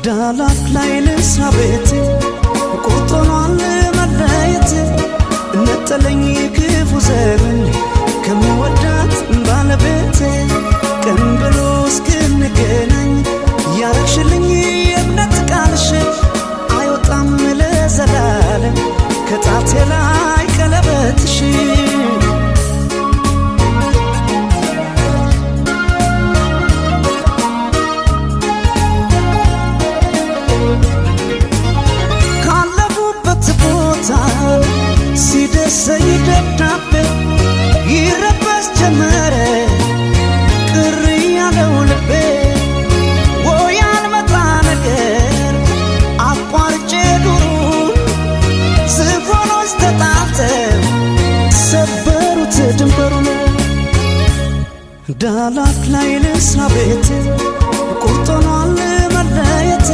ዳላክ ላይ ልስራ ቤት፣ ቁርጥ ሆኗል መለየት። ነጠለኝ ክፉ ዘመን ከምወዳት ባለቤቴ። ቀን ብሎ እስክንገናኝ ያረግሽልኝ የእምነት ቃልሽ አይወጣም ለዘላለም ከጣቴ ላይ ቀለበትሽ። ካለፉበት ቦታ ሲደርሰኝ ደብዳቤ ይረበስ ጀመረ ቅር ያለው ልቤ። ወይ ያልመጣ ነገር አቋርጬ ዱሩን፣ ዝሆኖች ተጣልተው ሰበሩት ድንበሩን። ዳላክ ላይ ልስራ ቤት፣ ቁርጥ ሆኗል መለየት።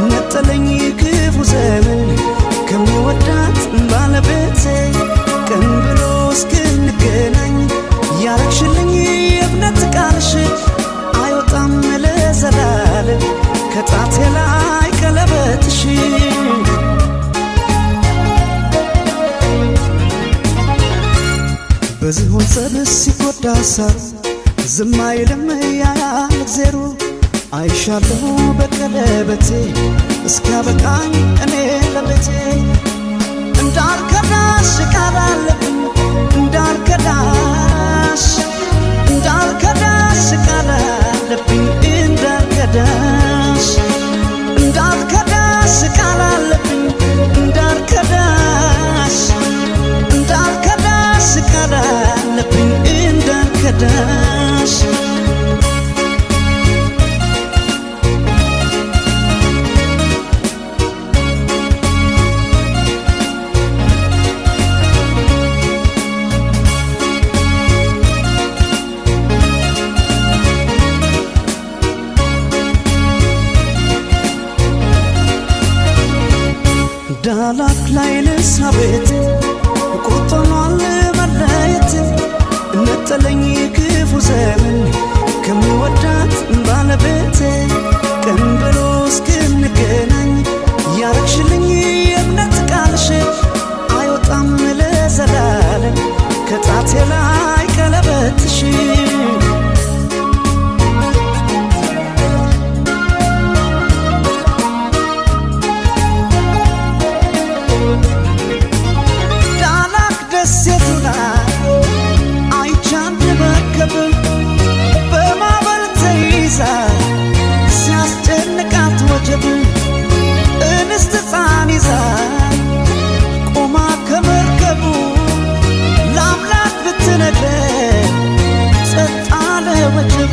ነጠለኝ ክፉ ዘመን ከምወዳት ባለቤቴ። ቀን ብሎ እስክንገናኝ ያረግሽልኝ የእምነት ቃልሽ አይወጣም ለዘላለም ከጣቴ ላይ ቀለበትሽ። በዝሆን ጸብ ሲጎዳ ሳሩ ዝም አይልም ያያል እግዜሩ። አይሻለሁ በቀለበቴ እስኪያበቃኝ እኔ ለቤቴ። እንዳልከዳሽ ቃል አለብኝ፣ እንዳልከዳሽ፣ እንዳልከዳሽ ቃል አለብኝ፣ እንዳልከዳሽ፣ እንዳልከዳሽ ቃል አለብኝ፣ እንዳልከዳሽ፣ እንዳልከዳሽ ቃል አለብኝ፣ እንዳልከዳሽ። ዳላክ ላይ ልስራ ቤት፣ ቁርጥ ሆኗል መለየት። ነጠለኝ ክፉ ዘመን ከምወዳት ባለቤቴ። ቀን ብሎ እስክንገናኝ ያረግሽልኝ የእምነት ቃልሽ አይወጣም ለዘላለም ከጣቴ ላይ ቀለበትሽ። ዳላክ ደሴቱ ላይ አይቻን መርከብ በማዕበል ተይዛ ሲያስጨንቃት ወጀብ፣ እንስት ሕፃን ይዛ ቆማ ከመርከቡ ለአምላክ ብትነግረን ጸጥ አለ ወጀቡ።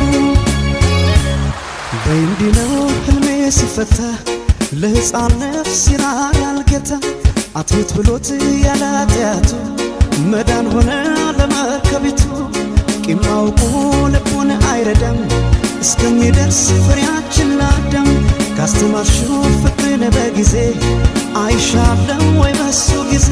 በይ እንዲህ ነው ሕልሜ ሲፈታ፣ ለሕፃን ነፍስ ይራራል ጌታ። አትሙት ብሎት ያለ ኃጢአቱ መዳን ሆነ ለመርከቢቱ። ቂም አውቆ ልቡን አይረዳም እስከሚደርስ ፍሬያችን ላዳም። ካስተማርሽው ፍቅርን በጊዜ አይሻለም ወይ በሱ ጊዜ?